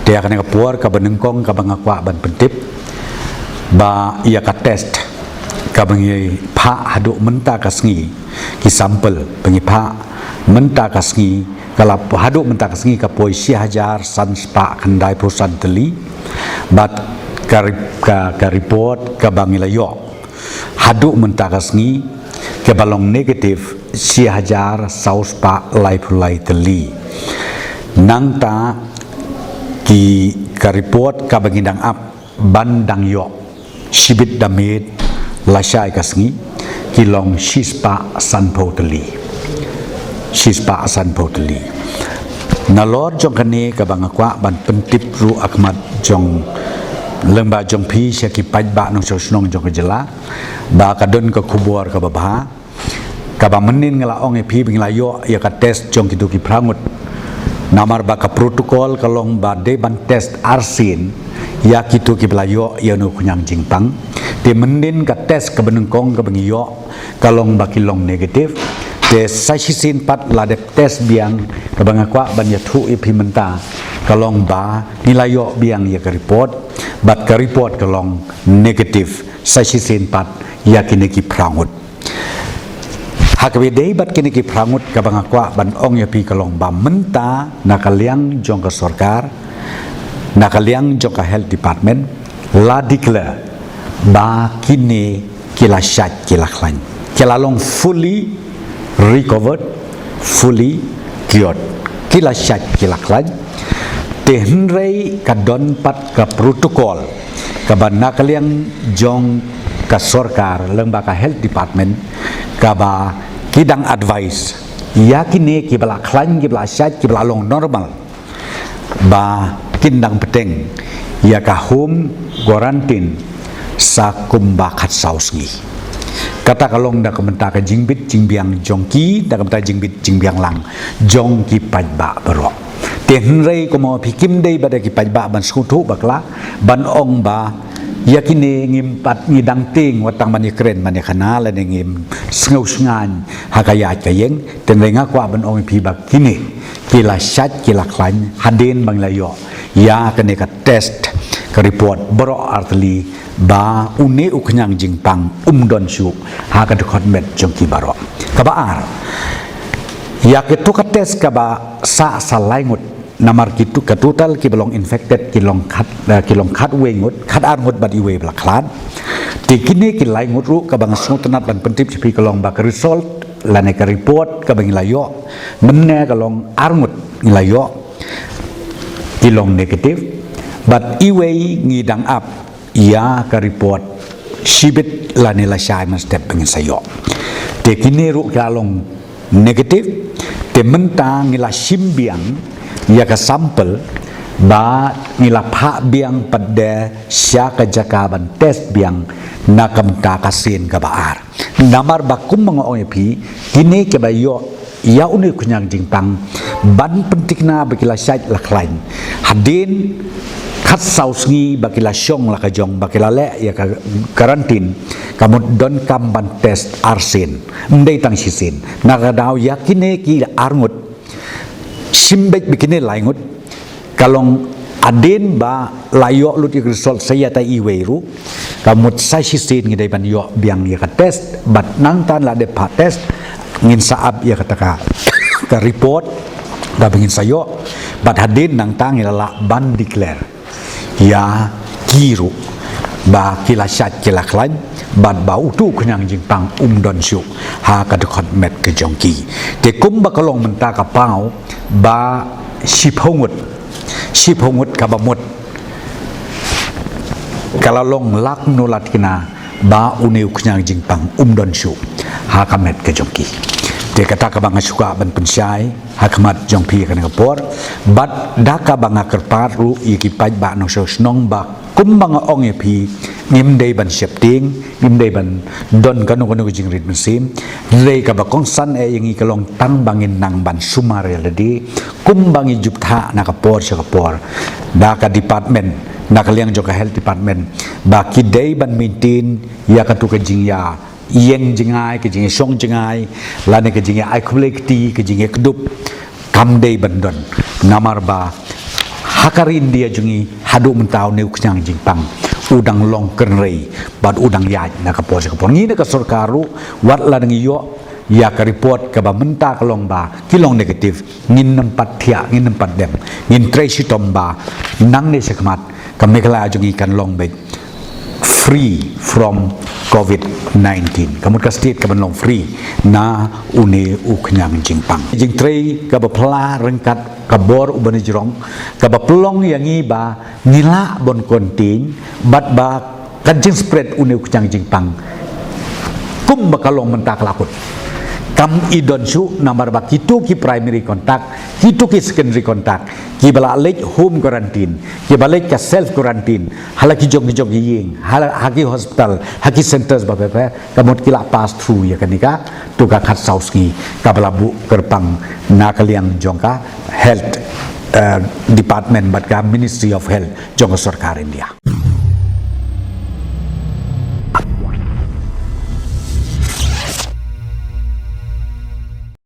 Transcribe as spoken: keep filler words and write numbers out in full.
Te ïa kane ka por kaba nyngkong kaba nga kwah ban pyntip ba ïa ka test kaba ngi phah haduh mynta ka sngi, ki sample ba ngi phah mynta ka sngi, ka la haduh mynta ka sngi ka poi shi hajar san spah khyndai phew san tylli. Bad ka, ka, ka report kaba ngi la ïoh haduh mynta ka sngi kaba long negative shi hajar saw spah lai phew lai tylli. Nangta ki, ka report kaba ngi dang ap ban dang ïoh shibit da miet lashai ka sngi, ki long shi spah san phew tylli. Shi spah san phew tylli. Nalor jong kane kaba nga kwah ban pyntip ruh ha khmat jong lyngba jong phi sha ki paidbah nongshong shnong jong ka jylla ba ka don ka khubor kaba bha, kaba mynnin nga la ong ïa phi ba ngi la ïoh ïa ka test jong kito ki phra ngut. Namar ba ka protocol ka long ba dei ban test arsien ïa kito kiba la ïoh ïa une u khñiang jingpang. Te mynnin ka test kaba nyngkong kaba ngi ïoh ka long ba ki long negative. Te sa shisien pat la dep test biang, kaba nga kwah ban ïathuh ïa phi mynta ka long ba ngi la ïoh biang ïa ka report, bad ka report ka long negative sa shisien pat ïa kine ki phra ngut. Ha kaba ïadei bad kine ki phra ngut kaba nga kwah ban ong ïa phi ka long ba mynta na ka liang jong ka sorkar, na ka liang jong ka health department, la declare ba kine ki la shait ki la khlaiñ. Ki la long fully recovered, fully cured. Ki la shait ki la khlaiñ. Te hynrei ka don pat ka protocol kaba na ka liang jong ka sorkar lyngba ka health department, kaba ki dang advise ïa kine kiba la khlaiñ, kiba la shait, kiba la long normal, ba kin dang bteng ïa ka home quarantine sa kumba khatsaw sngi. Kata ka long da ka bynta ka jingbit jingbiang jong ki, da ka bynta jingbit jingbiang lang jong ki paidbah baroh. Te hynrei kumno phi, kim dei ba da ki paidbah ban sngewthuh bakla, ban ong ba ïa kine ngim pat, ngi dang tieng wat tang ban ïakren ban ïakhana lane ngim sngew shngaiñ ha ka ïaid ka ïeng. Te hynrei nga kwah ban ong ïa phi ba kine ki la shait ki la khlaiñ hadien ba ngi la ïoh ïa kane ka test, ka report baroh artylli ba une u khñiang jingpang um don shuh ha ka dkhot met jong ki baroh. Kaba ar, ïa kito ka test kaba sah sa lai ngut, namar kito ka total kiba long infected ki long khat, eh, ki long khatwei ngut, khatar ngut bad iwei ba la khlad. Te kine ki lai ngut ruh kaba nga sngewtynnat ban pyntip sha phi ka long ba ka result lane ka report kaba ngi la ïoh mynne ka long ar ngut ngi la ïoh ki long negative, bad iwei ngi dang ap ïa ka report shibit lane lashai mynstep ba ngin sa ïoh. Te kine ruh ki la long negative. Te mynta ngi la shim biang ïa ka sample ba ngi la phah biang pat de sha ka jaka ban test biang na ka bynta ka sien kaba ar. Namar ba kumba nga ong ïa phi, kine kiba ïoh ïa une u khñiang jingpang ban pynthikna ba ki la shait la khlaiñ hadien khatsaw sngi ba ki la shong la ka jong, ba ki la leh ïa ka quarantine, ka mut donkam ban test arsien, ym dei tang shisien. Na ka daw ïa kine ki ar ngut, shim beit ba kine lai ngut, ka long hadien ba la ïoh lut ïa ka result sa ïa ta iwei ruh, ka mut sa shisien ngi dei ban ïoh biang ïa ka test, bad nangta la dep phah test ngin sa ap ïa kata ka, ka report kaba ngin sa ïoh, bad hadien nangta ngi la lah ban declare ïa ki ruh ba ki la shait ki la khlaiñ, bad ba uto u khñiang jingpang um don shuh ha ka dkhot met ka jong ki. Te kumba ka long mynta ka paw ba shiphew ngut, shiphew ngut kaba mut ka la long lad kumno lad kine ba une u khñiang jingpang um don shuh ha ka met ka jong ki. Te kata kaba nga shu kwah ban pynshai ha khmat jong phi kane ka por, bad da kaba nga kyrpad ruh ïa ki paidbah nongshong shnong ba kumba nga ong ïa phi, ngim dei ban sheptieng, ngim dei ban don kano kano ka jingrit mynsiem. Hynrei kaba kongsan eh ïa ngi ka long tang ba ngin nang ban sumar ïa lade kumba ngi ju bthah na ka por sha ka por da ka department, na ka liang jong ka health department, ba ki dei ban maintain ïa katu ka jingïa ïeng jngai, ka jingïashong jngai, lane ka jingïa ai khublei kti, ka jingïakdup, kam dei ban don. Namar ba Ha ka ri India jong ngi haduh mynta une u khñiang jingpang u dang long kynrei bad u dang ïaid na ka por sha ka por. Ngi na ka sorkar ruh wat la dang ïoh ïa ka report kaba mynta ka long ba ki long negative, ngin nym pat thiah, ngin nym pat dem. Ngin trei shitom ba nangne shakhmat ka Meghalaya jong ngi kan long beit free from covid nineteen. Ka mut ka state kaban long free na une u khñiang jingpang. Jingtrei kaba phylla ryngkat ka bor u banijrong kaba pynlong ïa ngi ba ngi lah ban contain bad ba kan jingspread une u khñiang jingpang kum ba ka long mynta ka la kut. Kam i don shuh namar ba kito ki primary contact, kito ki secondary contact, kiba la leit home quarantine, kiba leit ka self quarantine ha la ki jong ki jong ki ïing, ha la, ha ki hospital, ha ki centres ba pher pher, ka mut ki la pass through ïa kane ka, to ka khatsaw sngi kaba la buh kyrpang na ka liang jong ka health, eh, department bad ka Ministry of Health jong ka sorkar India.